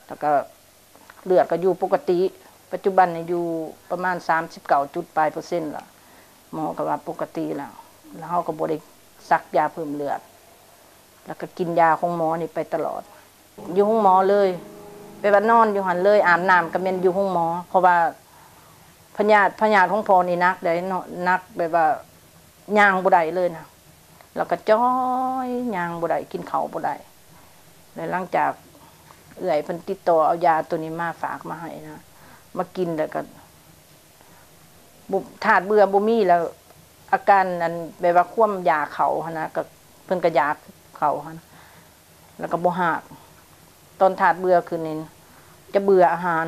ແລ້ວກໍເລືອດກໍຢູ່ປົກກະຕິ ປັດຈຸບັນນີ້ຢູ່ປະມານສາມສິບເກົ້າຈຸດປາຍເປີເຊັນລະ ໝໍກໍວ່າປົກກະຕິແລ້ວ ແລ້ວເຮົາກໍບໍ່ໄດ້ສັກຢາເພີ່ມເລືອດ ແລ້ວກໍກິນຢາຂອງໝໍນີ້ໄປຕະຫຼອດ. ຢູ່ໂຮງໝໍເລີຍ ແບບວ່ານອນຢູ່ຫັ້ນເລີຍ ອາບນ້ຳກໍແມ່ນຢູ່ໂຮງໝໍ ເພາະວ່າພະຍາດ ພະຍາດຂອງພໍ່ນີ້ໜັກໃດ໋ເນາະ ໜັກແບບວ່າຍ່າງບໍ່ໄດ້ເລີຍນະ ແລ້ວກໍຈ່ອຍ ຍ່າງບໍ່ໄດ້ ກິນເຂົ້າບໍ່ໄດ້ ແລ້ວຫຼັງຈາກເອື້ອຍເພິ່ນຕິດຕໍ່ເອົາຢາໂຕນີ້ມາຝາກມາໃຫ້ນະ ມາກິນແລ້ວກໍ ບໍ່ ທາດເບື່ອບໍ່ມີແລ້ວ ອາການອັນແບບວ່າຄວາມຢາກເຂົ້າຫັ້ນນະ ກໍເພິ່ນກໍຢາກເຂົ້າຫັ້ນ ແລ້ວກໍບໍ່ຮາກ ຕອນທາດເບື່ອຂຶ້ນນີ້ຈະເບື່ອອາຫານ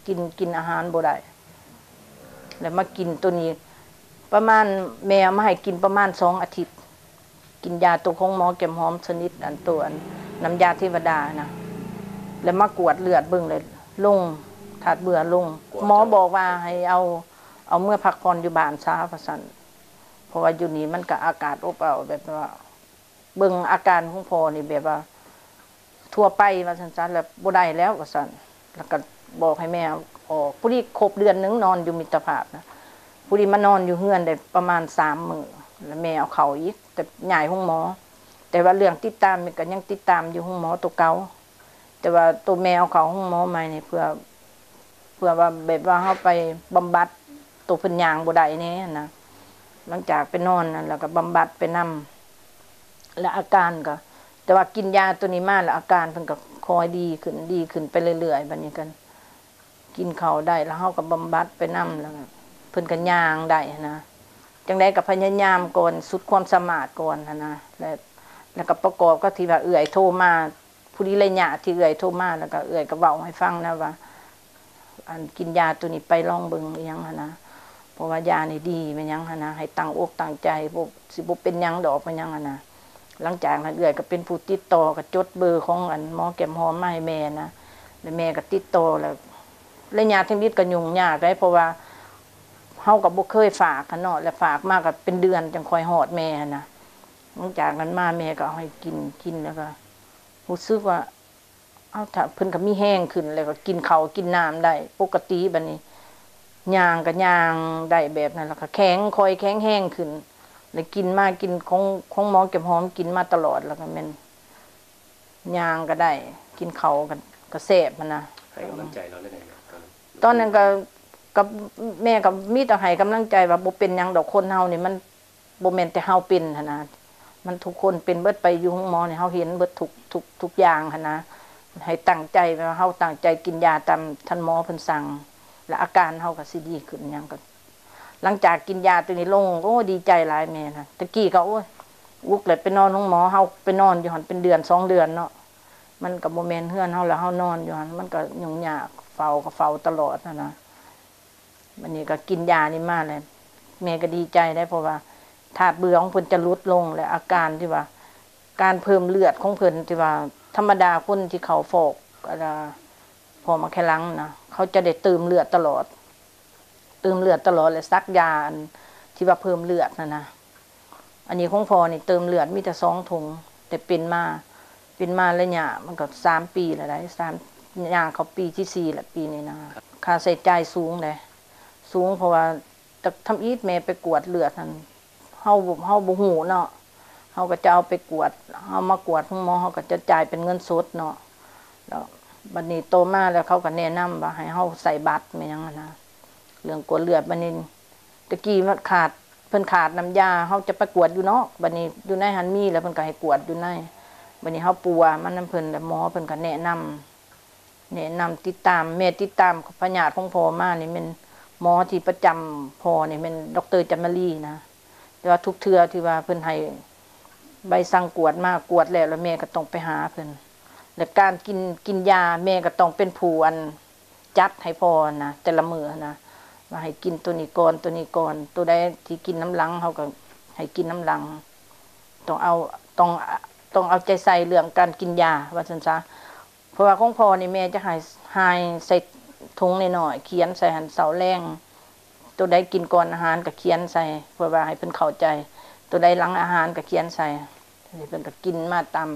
ກິນ ກິນອາຫານບໍ່ໄດ້ ແລ້ວມາກິນໂຕນີ້ ປະມານ ແມ່ເອົາມາໃຫ້ກິນປະມານສອງອາທິດ ກິນຢາໂຕຂອງໝໍແກ້ມຫອມຊະນິດອັນໂຕອັນນ້ຳຢາເທວະດານະ ແລ້ວມາກວດເລືອດເບິ່ງ ແລ້ວລົງ ທາດເບື່ອລົງ ໝໍບອກວ່າໃຫ້ເອົາ ເອົາເມືອພັກຜ່ອນຢູ່ບ້ານຊະວ່າຊັ້ນ ເພາະວ່າຢູ່ນີ້ມັນກະອາກາດອົບເອົາ ແບບວ່າເບິ່ງອາການຂອງພໍ່ນີ້ແບບວ່າທົ່ວໄປວ່າຊັ້ນຊະ ແລ້ວບໍ່ໄດ້ແລ້ວວ່າຊັ້ນ ແລ້ວກະບອກໃຫ້ແມ່ອອກ ພໍດີຄົບເດືອນໜຶ່ງນອນຢູ່ມິດຕະພາບນະ ພໍດີມານອນຢູ່ເຮືອນໄດ້ປະມານສາມມື້ ແລ້ວແມ່ເອົາເຂົ້າອີກ ແຕ່ຍ້າຍໂຮງໝໍ ແຕ່ວ່າເລື່ອງຕິດຕາມນີ້ກະຍັງຕິດຕາມຢູ່ໂຮງໝໍໂຕເກົ່າ ແຕ່ວ່າໂຕແມ່ເອົາເຂົ້າໂຮງໝໍໃໝ່ນີ້ ເພື່ອ ເພື່ອວ່າແບບວ່າເຮົາໄປບຳບັດໂຕເພິ່ນຍ່າງບໍ່ໄດ້ແດ່ຫັ້ນນະ. ຫຼັງຈາກໄປນອນນັ້ນ ແລ້ວກໍບຳບັດໄປນຳ ແລະອາການກໍ ແຕ່ວ່າກິນຢາໂຕນີ້ມາແລ້ວ ອາການເພິ່ນກໍຄ່ອຍດີຂຶ້ນ ດີຂຶ້ນໄປເລື້ອຍໆ. ບັດນີ້ກໍກິນເຂົ້າໄດ້ ແລ້ວເຮົາກໍບຳບັດໄປນຳ ແລ້ວເພິ່ນກໍຍ່າງໄດ້ຫັ້ນນະ. ຈັ່ງໃດກໍພະຍາຍາມກ່ອນ ສຸດຄວາມສາມາດກ່ອນຫັ້ນນະ. ແລະ ແລ້ວກໍປະກອບກັບທີ່ວ່າເອື້ອຍໂທມາ ພໍດີໄລຍະທີ່ເອື້ອຍໂທມາ ແລ້ວກໍເອື້ອຍກໍເວົ້າໃຫ້ຟັງນະວ່າ ອັນ ກິນຢາໂຕນີ້ໄປລອງເບິ່ງອີ່ຫຍັງຫັ້ນນະ ເພາະວ່າຢານີ້ດີແມ່ນຫຍັງຫັ້ນນະ ໃຫ້ຕັ້ງອົກຕັ້ງໃຈ ບໍ່ ຊິບໍ່ເປັນຫຍັງດອກແມ່ນຫຍັງຫັ້ນນະ. ຫຼັງຈາກນັ້ນເອື້ອຍກໍເປັນຜູ້ຕິດຕໍ່ ກໍຈົດເບີຂອງ ອັນ ໝໍແກ້ມຫອມມາໃຫ້ແມ່ນະ ແລ້ວແມ່ກໍຕິດຕໍ່ ແລ້ວໄລຍະທຳອິດກໍຫຍຸ້ງຍາກໄດ໋ ເພາະວ່າເຮົາກໍບໍ່ເຄີຍຝາກຫັ້ນເນາະ ແລ້ວຝາກມາກໍເປັນເດືອນຈັ່ງຄ່ອຍຮອດແມ່ຫັ້ນນະ. ຫຼັງຈາກນັ້ນມາແມ່ກໍເອົາໃຫ້ກິນ ກິນແລ້ວກໍຮູ້ສຶກວ່າ ເອົາ ຖ້າເພິ່ນກໍມີແຮງຂຶ້ນ ແລ້ວກໍກິນເຂົ້າກິນນ້ຳໄດ້ປົກກະຕິ. ບັດນີ້ຍ່າງກໍຍ່າງໄດ້ແບບນັ້ນ ແລ້ວກໍແຂງ ຄ່ອຍແຂງແຮງຂຶ້ນ ແລ້ວກິນມາ ກິນຂອງ ຂອງໝໍແກ້ມຫອມກິນມາຕະຫຼອດ ແລ້ວກໍແມ່ນຍ່າງກໍໄດ້ ກິນເຂົ້າກໍ ກໍແຊບຫັ້ນນະ. ໃຫ້ກຳລັງໃຈລາວແນວໃດແມ່? ຕອນນັ້ນກໍ ກໍ ແມ່ກໍມີແຕ່ໃຫ້ກຳລັງໃຈວ່າ ບໍ່ເປັນຫຍັງດອກ ຄົນເຮົານີ້ມັນ ບໍ່ແມ່ນແຕ່ເຮົາເປັນຫັ້ນນະ ມັນທຸກຄົນເປັນເບິດ. ໄປຢູ່ໂຮງໝໍນີ້ ເຮົາເຫັນເບິດທຸກ ທຸກ ທຸກຢ່າງຫັ້ນນະ. ໃຫ້ຕັ້ງໃຈ ແບບວ່າເຮົາຕັ້ງໃຈກິນຢາຕາມທ່ານໝໍເພິ່ນສັ່ງ ແລ້ວອາການເຮົາກໍຊິດີຂຶ້ນຫຍັງ. ກໍຫຼັງຈາກກິນຢາຕົວນີ້ລົງ ໂອ້ ດີໃຈຫຼາຍແມ່ນະ. ແຕ່ກີ້ກໍ ໂອ້ຍ ອຸກແລ້ວໄປນອນໂຮງໝໍ ເຮົາໄປນອນຢູ່ຫັ້ນເປັນເດືອນສອງເດືອນເນາະ ມັນກໍບໍ່ແມ່ນເຮືອນເຮົາ ແລ້ວເຮົານອນຢູ່ຫັ້ນ ມັນກໍຫຍຸ້ງຍາກ ເຝົ້າກໍເຝົ້າຕະຫຼອດຫັ້ນນະ. ບັດນີ້ກໍກິນຢານີ້ມາແລ້ວ ແມ່ກໍດີໃຈໄດ໋ ເພາະວ່າທາດເບື່ອຂອງເພິ່ນຈະຫຼຸດລົງ ແລະອາການທີ່ວ່າ ການເພີ່ມເລືອດຂອງເພິ່ນທີ່ວ່າ ທຳມະດາຄົນທີ່ເຂົ້າຟອກ ອາ ພໍ່ໝາກແຄລັງນະ ເຂົາຈະໄດ້ເຕີມເລືອດຕະຫຼອດ ເຕີມເລືອດຕະຫຼອດ ແລະສັກຢາອັນທີ່ວ່າເພີ່ມເລືອດຫັ້ນນະ. ອັນນີ້ຂອງພໍ່ນີ້ເຕີມເລືອດມີແຕ່ສອງຖົງ ແຕ່ເປັນມາ ເປັນມາໄລຍະມັນກໍສາມປີແລ້ວໄດ໋ ສາມ ຍ່າງເຂົ້າປີທີສີ່ແລ້ວປີນີ້ນະ. ຄ່າໃຊ້ຈ່າຍສູງເດ້ ສູງ ເພາະວ່າ ແຕ່ທຳອິດແມ່ໄປກວດເລືອດຫັ້ນ ເຮົາ ເຮົາບໍ່ຮູ້ເນາະ ເຮົາກໍຈະເອົາໄປກວດ ເຮົາມາກວດໂຮງໝໍ ເຮົາກໍຈະຈ່າຍເປັນເງິນສົດເນາະ. ແລ້ວບັດນີ້ຕໍ່ມາແລ້ວ ເຂົາກໍແນະນຳວ່າໃຫ້ເຮົາໃສ່ບັດແມ່ນຫຍັງຫັ້ນນະ ເລື່ອງກວດເລືອດ. ບັດນີ້ ແຕ່ກີ້ມັນຂາດ ເພິ່ນຂາດນ້ຳຢາ ເຮົາຈະໄປກວດຢູ່ນອກ ບັດນີ້ຢູ່ໃນຫັ້ນມີແລ້ວ ເພິ່ນກໍໃຫ້ກວດຢູ່ໃນ. ບັດນີ້ເຮົາປົວມານຳເພິ່ນ ແລ້ວໝໍເພິ່ນກໍແນະນຳ ແນະນຳຕິດຕາມ ແມ່ຕິດຕາມພະຍາດຂອງພໍ່ມານີ້ແມ່ນ ໝໍທີ່ປະຈຳພໍ່ນີ້ແມ່ນ ດອກເຕີ ຈັນມາລີນະ. ແຕ່ວ່າທຸກເທື່ອທີ່ວ່າເພິ່ນໃຫ້ໃບສັ່ງກວດມາ ກວດແລ້ວ ແລ້ວແມ່ກໍຕ້ອງໄປຫາເພິ່ນ ແລະການກິນ ກິນຢາ ແມ່ກໍຕ້ອງເປັນຜູ້ ອັນ ຈັດໃຫ້ພໍ່ນະ ແຕ່ລະມື້ນະ ວ່າໃຫ້ກິນໂຕນີ້ກ່ອນ ໂຕນີ້ກ່ອນ ໂຕໃດທີ່ກິນນຳຫຼັງ ເຮົາກໍໃຫ້ກິນນຳຫຼັງ. ຕ້ອງເອົາ ຕ້ອງ ຕ້ອງເອົາໃຈໃສ່ເລື່ອງການກິນຢາວ່າຊັ້ນຊະ. ເພາະວ່າຂອງພໍ່ນີ້ແມ່ຈະໃຫ້ ໃຫ້ໃສ່ຖົງນ້ອຍໆ ຂຽນໃສ່ຫັ້ນ ເຊົ້າແລງ ໂຕໃດກິນກ່ອນອາຫານກໍຂຽນໃສ່ ເພື່ອວ່າໃຫ້ເພິ່ນເຂົ້າໃຈ ໂຕໃດຫຼັງອາຫານກໍຂຽນໃສ່. ເພິ່ນກໍກິນມາຕາມ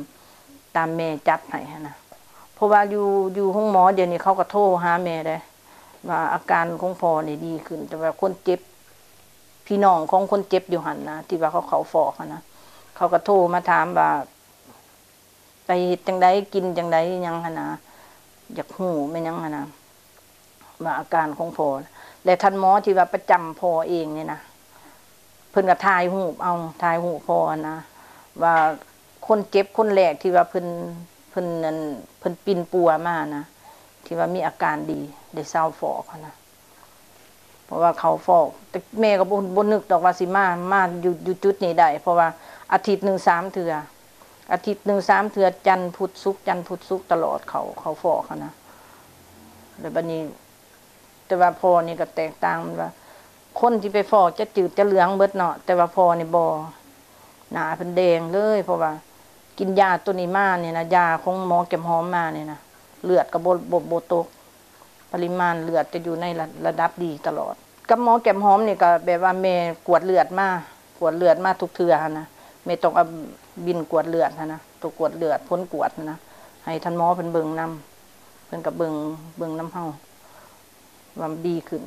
ຕາມແມ່ຈັດໃຫ້ຫັ້ນນະ. ເພາະວ່າຢູ່ ຢູ່ໂຮງໝໍດຽວນີ້ເຂົາກໍໂທຫາແມ່ເດ້ ວ່າອາການຂອງພໍ່ນີ້ດີຂຶ້ນ ແຕ່ວ່າຄົນເຈັບ ພີ່ນ້ອງຂອງຄົນເຈັບຢູ່ຫັ້ນນະ ທີ່ວ່າເຂົາເຂົ້າຟອກຫັ້ນນະ ເຂົາກໍໂທມາຖາມວ່າ ໄປເຮັດຈັ່ງໃດ ກິນຈັ່ງໃດ ຫຍັງຫັ້ນນະ ຢາກຮູ້ແມ່ນຫຍັງຫັ້ນນະ ວ່າອາການຂອງພໍ່ ແລະທ່ານໝໍທີ່ວ່າປະຈຳພໍ່ເອງນີ້ນະ ເພິ່ນກໍຖ່າຍຮູບເອົາ ຖ່າຍຮູບພໍ່ຫັ້ນນະ ວ່າຄົນເຈັບຄົນແລກທີ່ວ່າເພິ່ນ ເພິ່ນ ອັນ ເພິ່ນປິ່ນປົວມານະ ທີ່ວ່າມີອາການດີ ໄດ້ເຊົາຟອກຫັ້ນນະ. ເພາະວ່າເຂົາຟອກ ແຕ່ແມ່ກໍບໍ່ ບໍ່ນຶກດອກວ່າຊິມາ ມາຢູ່ ຢູ່ຈຸດນີ້ໄດ້ ເພາະວ່າອາທິດໜຶ່ງສາມເທື່ອ ອາທິດໜຶ່ງສາມເທື່ອ ຈັນ ພຸດ ສຸກ ຈັນ ພຸດ ສຸກ ຕະຫຼອດ ເຂົາ ເຂົາຟອກຫັ້ນນະ. ແລ້ວບັດນີ້ ແຕ່ວ່າພໍ່ນີ້ກໍແຕກຕ່າງ ມັນວ່າ ຄົນທີ່ໄປຟອກຈະຈືດຈະເຫຼືອງເບິດເນາະ ແຕ່ວ່າພໍ່ນີ້ບໍ່ ໜ້າເພິ່ນແດງເລີຍ ເພາະວ່າກິນຢາໂຕນີ້ມານີ້ນະ ຢາຂອງໝໍແກ້ມຫອມມານີ້ນະ ເລືອດກໍບໍ່ ບໍ່ ບໍ່ຕົກ ປະລິມານເລືອດຈະຢູ່ໃນລະ ລະດັບດີຕະຫຼອດ. ກັບໝໍແກ້ມຫອມນີ້ກໍແບບວ່າແມ່ກວດເລືອດມາ ກວດເລືອດມາທຸກເທື່ອຫັ້ນນະ ແມ່ຕ້ອງເອົາບິນກວດເລືອດຫັ້ນນະ ໂຕກວດເລືອດ ຜົນກວດຫັ້ນນະ ໃຫ້ທ່ານໝໍເພິ່ນເບິ່ງນຳ ເພິ່ນກໍເບິ່ງ ເບິ່ງນຳເຮົາວ່າມັນດີຂຶ້ນ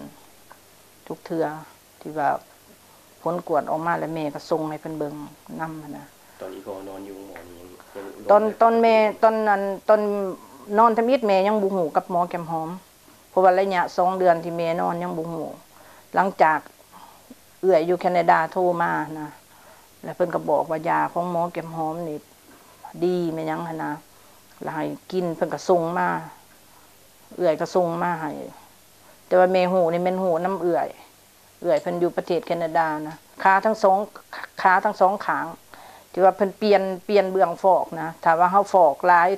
ທຸກເທື່ອທີ່ວ່າຜົນກວດອອກມາ ແລ້ວແມ່ກໍສົ່ງໃຫ້ເພິ່ນເບິ່ງນຳຫັ້ນນະ. ຕອນອີ່ພໍ່ນອນຢູ່ໂຮງໝໍນີ້ ຍັງ ຍັງ ຕອນ ຕອນແມ່ ຕອນນັ້ນ ຕອນນອນທຳອິດແມ່ຍັງບໍ່ຮູ້ກັບໝໍແກ້ມຫອມ ເພາະວ່າໄລຍະສອງເດືອນທີ່ແມ່ນອນຍັງບໍ່ຮູ້. ຫຼັງຈາກເອື້ອຍຢູ່ແຄນາດາໂທມານະ ແລ້ວເພິ່ນກໍບອກວ່າຢາຂອງໝໍແກ້ມຫອມນີ້ດີແມ່ນຫຍັງຫັ້ນນະ ແລ້ວໃຫ້ກິນ ເພິ່ນກໍສົ່ງມາ ເອື້ອຍກໍສົ່ງມາໃຫ້. ແຕ່ວ່າແມ່ຮູ້ນີ້ແມ່ນຮູ້ນຳເອື້ອຍ ເອື້ອຍເພິ່ນຢູ່ປະເທດແຄນາດານະ ຂາທັງສອງ ຂາທັງສອງຂ້າງ ທີ່ວ່າເພິ່ນປ່ຽນ ປ່ຽນເບື້ອງຟອກນະ ຖ້າວ່າເຮົາຟອກຫຼາຍ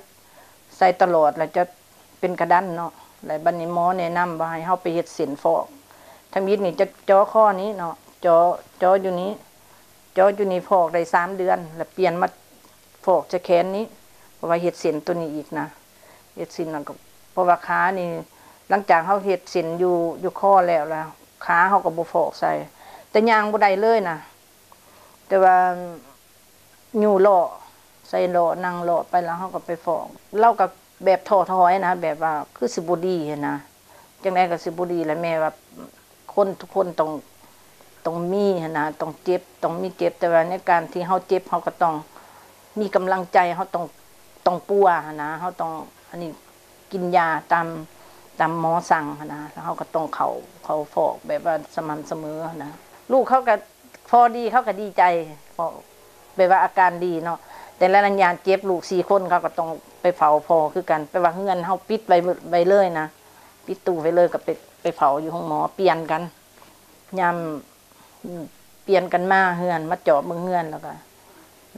ໃສ່ຕະຫຼອດ ແລ້ວຈະເປັນກະດັນເນາະ. ແລ້ວບັດນີ້ໝໍແນະນຳວ່າໃຫ້ເຮົາໄປເຮັດເສັ້ນຟອກ ທຳອິດນີ້ຈະເຈາະຄໍນີ້ເນາະ ເຈາະ ເຈາະຢູ່ນີ້ ເຈາະຢູ່ນີ້ ຟອກໄດ້ສາມເດືອນ ແລ້ວປ່ຽນມາຟອກຈະແຂນນີ້ ເພາະວ່າເຮັດເສັ້ນໂຕນີ້ອີກນະ. ເຮັດເສັ້ນນັ້ນກໍ ເພາະວ່າຂານີ້ ຫຼັງຈາກເຮົາເຮັດເສັ້ນຢູ່ ຢູ່ຄໍແລ້ວລະ ຂາເຮົາກໍບໍ່ຟອກໃສ່ ແຕ່ຍ່າງບໍ່ໄດ້ເລີຍນະ. ແຕ່ວ່າຢູ່ລໍ້ ໃສ່ລໍ້ ນັ່ງລໍ້ໄປ ແລ້ວເຮົາກໍໄປຟອກ ລາວກໍແບບທໍ້ຖອຍນະ ແບບວ່າຄືຊິບໍ່ດີຫັ້ນນະ ຈັ່ງໃດກໍຊິບໍ່ດີແຫຼະ. ແມ່ວ່າຄົນທຸກຄົນຕ້ອງ ຕ້ອງມີຫັ້ນນະ ຕ້ອງເຈັບ ຕ້ອງມີເຈັບ ແຕ່ວ່າໃນການທີ່ເຮົາເຈັບ ເຮົາກໍຕ້ອງມີກຳລັງໃຈ ເຮົາຕ້ອງ ຕ້ອງປົວຫັ້ນນະ ເຮົາຕ້ອງ ອັນນີ້ ກິນຢາຕາມ ຕາມໝໍສັ່ງຫັ້ນນະ ແລ້ວເຮົາກໍຕ້ອງເຂົ້າ ເຂົ້າຟອກແບບວ່າສະໝ່ຳສະເໝີຫັ້ນນະ. ລູກເຂົາກໍພໍດີ ເຂົາກໍດີໃຈ ເພາະແບບວ່າອາການດີເນາະ ແຕ່ລະຍາມເຈັບ ລູກສີ່ຄົນເຂົາກໍຕ້ອງໄປເຝົ້າພໍ່ຄືກັນ ແປວ່າເຮືອນເຮົາປິດໄວ້ ໄວ້ເລີຍນະ ປິດຕູ້ໄວ້ເລີຍ ກໍໄປ ໄປເຝົ້າຢູ່ໂຮງໝໍ ປ່ຽນກັນ ຍາມ ປ່ຽນກັນມາເຮືອນ ມາເຈາະເບິ່ງເຮືອນ ແລ້ວກໍ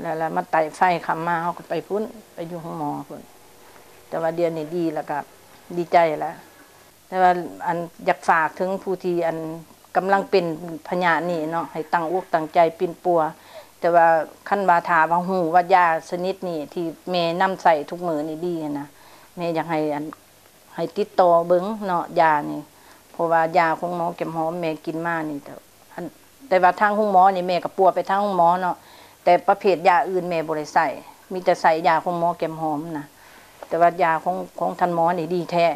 ແລ້ວ ແລ້ວມາໄຕ້ໄຟ ຄ່ຳມາເຮົາກໍໄປພຸ້ນ ໄປຢູ່ໂຮງໝໍພຸ້ນ. ແຕ່ວ່າດຽວນີ້ດີ ແລ້ວກໍດີໃຈແລ້ວ. ແຕ່ວ່າ ອັນ ຢາກຝາກເຖິງຜູ້ທີ່ ອັນ ກຳລັງເປັນພະຍາດນີ້ເນາະ ໃຫ້ຕັ້ງອົກຕັ້ງໃຈປິ່ນປົວ. ແຕ່ວ່າຄັນວ່າ ຖ້າວ່າຮູ້ວ່າຢາຊະນິດນີ້ທີ່ແມ່ນຳໃຊ້ທຸກມື້ນີ້ດີຫັ້ນນະ ແມ່ຢາກໃຫ້ ອັນ ໃຫ້ຕິດຕໍ່ເບິ່ງເນາະ ຢານີ້ ເພາະວ່າຢາຂອງໝໍແກ້ມຫອມແມ່ກິນມານີ້ ແຕ່ ອັນ ແຕ່ວ່າທາງໂຮງໝໍນີ້ແມ່ກໍປົວໄປທາງໂຮງໝໍເນາະ ແຕ່ປະເພດຢາອື່ນແມ່ບໍ່ໄດ້ໃຊ້ ມີແຕ່ໃຊ້ຢາຂອງໝໍແກ້ມຫອມນະ. ແຕ່ວ່າຢາຂອງ ຂອງທ່ານໝໍນີ້ດີແທ້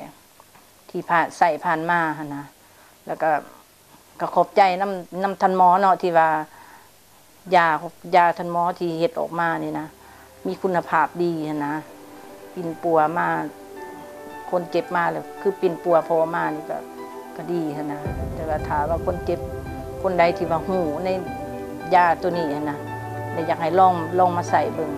ທີ່ຜ່ານ ໃຊ້ຜ່ານມາຫັ້ນນະ ແລ້ວກໍ ກໍຂອບໃຈນຳ ນຳທ່ານໝໍເນາະ ທີ່ວ່າຢາ ຢາທ່ານໝໍທີ່ເຮັດອອກມານີ້ນະ ມີຄຸນນະພາບດີຫັ້ນນະ ປິ່ນປົວມາ ຄົນເຈັບມາແລ້ວ ຄືປິ່ນປົວພໍມານີ້ກໍ ກໍດີຫັ້ນນະ. ແຕ່ວ່າຖ້າວ່າຄົນເຈັບ ຄົນໃດທີ່ວ່າຮູ້ໃນຢາໂຕນີ້ຫັ້ນນະ ແລະ ຢາກໃຫ້ລອງ ລອງມາໃຊ້ເບິ່ງ.